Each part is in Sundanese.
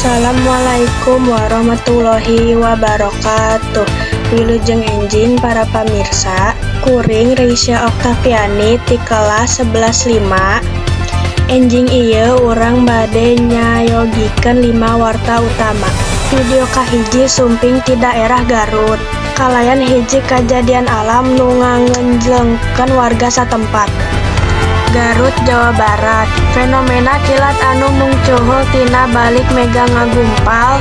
Assalamualaikum warahmatullahi wabarakatuh. Wilujeng enjing para pamirsa, kuring Reisya Oktaviani ti kelas 11.5. Enjing ieu urang bade nyayogikeun 5 warta utama. Video kahiji sumping ti daerah Garut kalayan hiji kajadian alam nu ngangenjlengkeun warga satempat. Garut, Jawa Barat. Fenomena kilat anu mungcuhul tina balik mega ngagumpal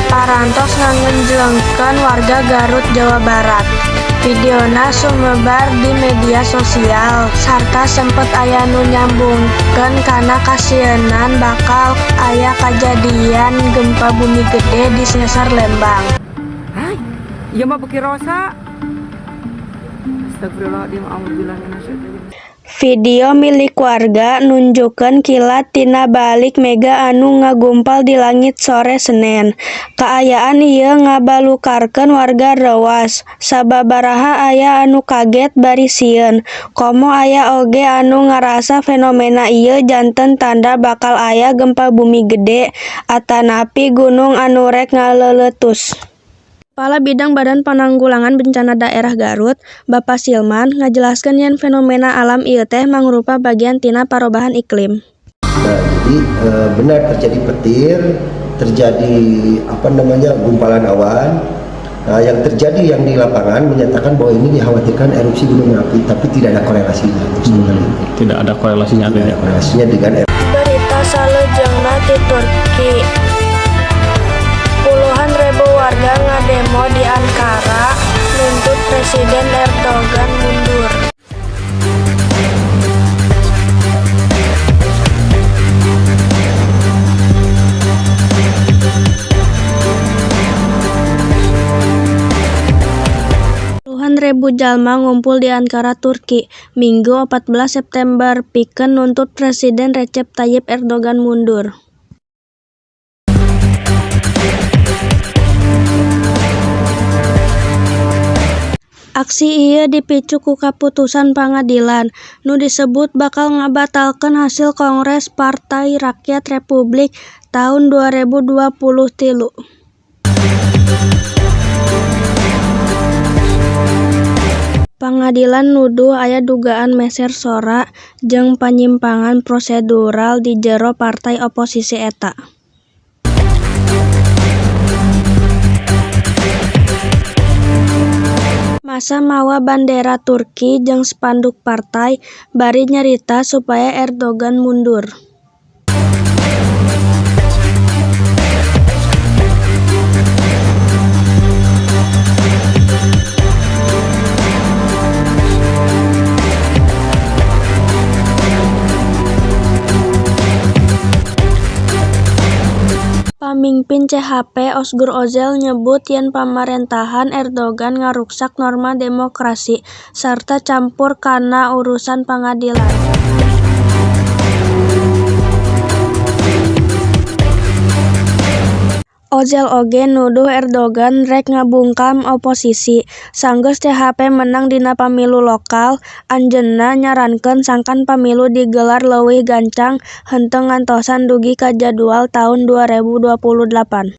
parantos ngangenjlengkeun warga Garut, Jawa Barat. Videona sumebar di media sosial sarta sempet aya nu nyambungkeun kana kasieunan bakal aya kajadian gempa bumi gede di sesar Lembang. Hai, ieu mah beuki rosa. Astagfirullahaladzim, a'udzubillahi minasyaitonir. Video milik warga nunjukkeun kilat tina balik mega anu ngagumpal di langit sore Senen. Kaayaan ieu ngabalukarkeun warga reuwas, sababaraha aya anu kaget bari sieun. Komo aya oge anu ngarasa fenomena ieu janten tanda bakal aya gempa bumi gede atanapi gunung anu rek ngaleuletus. Kepala Bidang Badan Pananggulangan Bencana Daerah Garut, Bapak Silman, ngajelaskeun yen fenomena alam ieu teh mangrupa bagian tina parobahan iklim. Nah, jadi benar terjadi petir, terjadi apa namanya gumpalan awan. Nah, yang terjadi yang di lapangan menyatakan bahwa ini dikhawatirkan erupsi Gunung Merapi, tapi tidak ada korelasinya. Tidak ada korelasinya. Tidak ada korelasinya dengan erupsi. Berita salajengna ti Turki. Puluhan ribu warga ngademo di Ankara nuntut Presiden Erdogan mundur. Puluhan ribu jalma ngumpul di Ankara, Turki, Minggu 14 September pikeun nuntut Presiden Recep Tayyip Erdogan mundur. Aksi ieu dipicu ku kaputusan pangadilan nu disebut bakal ngabatalkeun hasil Kongres Partai Rakyat Republik taun 2023. Pangadilan nuduh aya dugaan meser sora jeung panyimpangan prosedural di jero partai oposisi eta. Massa mawa bandera Turki jeung spanduk partai bari nyarita supaya Erdogan mundur. Pamingpin CHP Ozgur Ozel nyebut yen pamarentahan Erdogan ngaruksak norma demokrasi sarta campur kana urusan pangadilan. Ozel oge nuduh Erdogan rek ngabungkam oposisi. Sanggeus CHP menang dina pamilu lokal, anjeunna nyarankeun sangkan pamilu digelar leuwih gancang henteu ngantosan dugi ka jadwal taun 2028.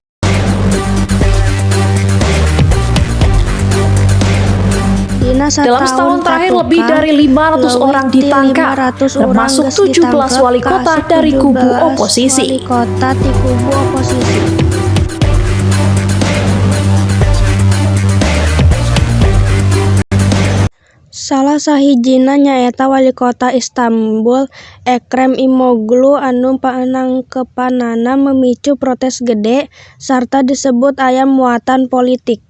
Dina Dalam sataun setahun terakhir lebih katukang, dari 500 leuwih orang ti ditangkap, 500 urang termasuk geus 17 ditangkep wali kota kaasup dari kubu 17 oposisi. Wali kota ti kubu oposisi. Salah sahijina nyaeta Walikota Istanbul Ekrem Imamoglu anu panangkepanana memicu protes gede sarta disebut aya muatan politik.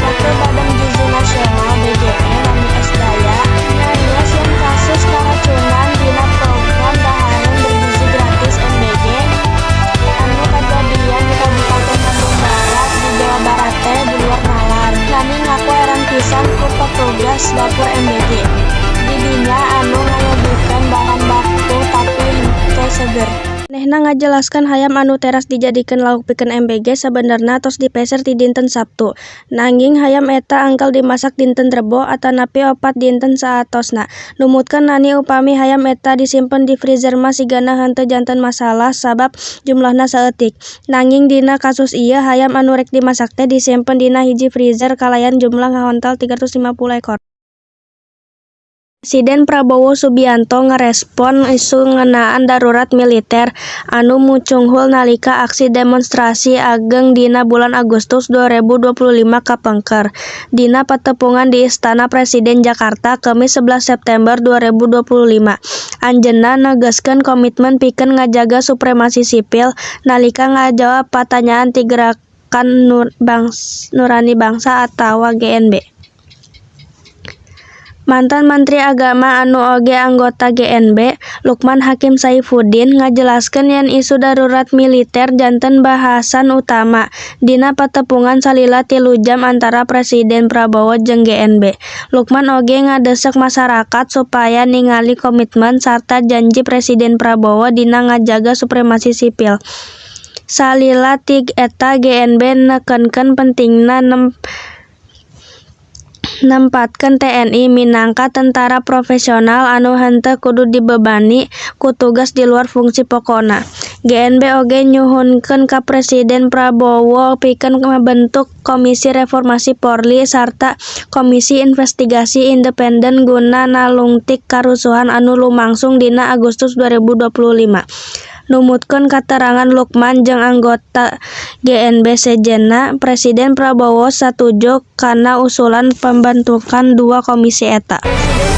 Wakil Badan Gizi Nasional (BGN) Rami S. Daya nyarios yen kasus karacunan dina program dahareun bergizi gratis (MBG) anu kajadian di Kabupaten Bandung Barat di Jawa Barat. Manehna ngajelaskeun hayam anu teras dijadikeun lauk pikeun MBG sabenerna tos dipeser ti dinten Sabtu. Nanging hayam eta enggal dimasak dinten Rebo atanapi 4 dinten saatosna. Numutkeun Nani, upami hayam eta disimpen di freezer mah sigana henteu janten masalah sabab jumlahna saeutik. Nanging dina kasus ieu hayam anu rek dimasak teh disimpen dina hiji freezer kalayan jumlah ngahontal 350 ekor. Presiden Prabowo Subianto ngarespon isu ngeunaan darurat militer anu mucunghul nalika aksi demonstrasi ageng dina bulan Agustus 2025 kapengker. Dina patepungan di Istana Presiden, Jakarta, Kemis 11 September 2025. Anjeunna negaskeun komitmen pikeun ngajaga supremasi sipil nalika ngajawab patanyaan ti Gerakan Nurani Bangsa atawa GNB. Mantan Menteri Agama anu oge anggota GNB, Lukman Hakim Saifuddin, ngajelaskeun yen isu darurat militer janten bahasan utama dina patepungan salila 3 jam antara Presiden Prabowo jeung GNB. Lukman oge ngadesek masarakat supaya ningali komitmen sarta janji Presiden Prabowo dina ngajaga supremasi sipil. Salila ti eta, GNB nekenkeun pentingna nempatkeun TNI minangka tentara profesional anu henteu kudu dibebani ku tugas di luar fungsi pokona. GNB oge nyuhunkeun ka Presiden Prabowo pikeun ngabentuk Komisi Reformasi Polri sarta Komisi Investigasi Independen guna nalungtik karusuhan anu lumangsung dina Agustus 2025. Numutkeun katerangan Lukman jeung anggota GNB sejenna, Presiden Prabowo satuju kana usulan pambentukan dua komisi eta. Netelakeun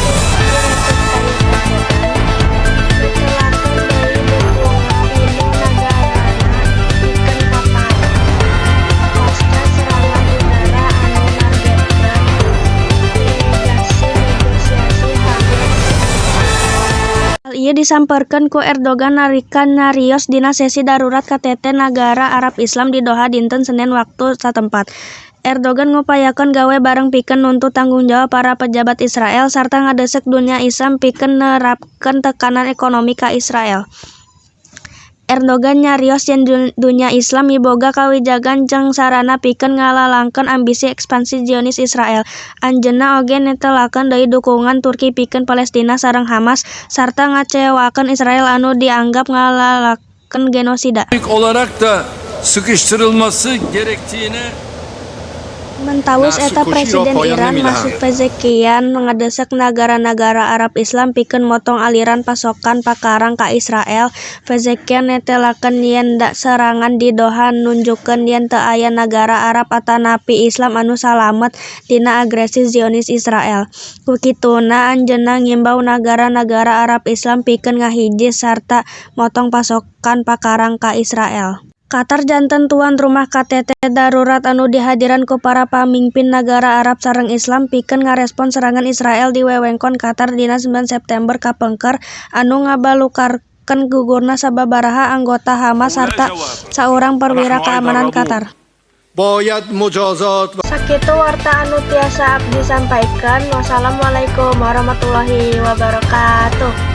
deui dukungan tinu nagarana pikeun Qatar pasca serangan udara anu nargetkeun mitigasi negosiasi Hamas. Hal ieu disampeurkeun ku Erdogan nalika nyarios dina sesi darurat KTT Nagara Arab Islam di Doha dinten Senen waktu satempat. Erdogan ngupayakeun gawe bareng pikeun nuntut tanggung jawab para pejabat Israel sarta ngadesek dunya Islam pikeun nerapkeun tekanan ekonomi ka Israel. Erdogan nyarios yen dunya Islam miboga kawijakan jeung sarana pikeun ngalalangkeun ambisi ekspansi Zionis Israel. Anjeunna oge netelakeun deui dukungan Turki pikeun Palestina sareng Hamas sarta ngecewakeun Israel anu dianggap ngalalakeun genosida. Olarak da sıkıştırılması gerektiğine Mantawis eta, Presiden Iran Masoud Pezeshkian ngadesek nagara-nagara Arab Islam pikeun motong aliran pasokan pakarang ka Israel. Pezeshkian netelakeun yen serangan di Doha nunjukkeun yen teu aya nagara Arab atanapi Islam anu salamet tina agresi Zionis Israel. Ku kituna anjeunna ngimbau nagara-nagara Arab Islam pikeun ngahiji sarta motong pasokan pakarang ka Israel. Qatar janten tuan rumah KTT darurat anu dihadiran ku para pamingpin nagara Arab sareng Islam pikeun ngarespon serangan Israel di wewengkon Qatar dina 9 September kapengker anu ngabalukarkeun gugurna sababaraha anggota Hamas sarta saurang perwira keamanan Qatar. باید مجازات Sakitu warta anu tiasa abdi sampaikan. Wassalamualaikum warahmatullahi wabarakatuh.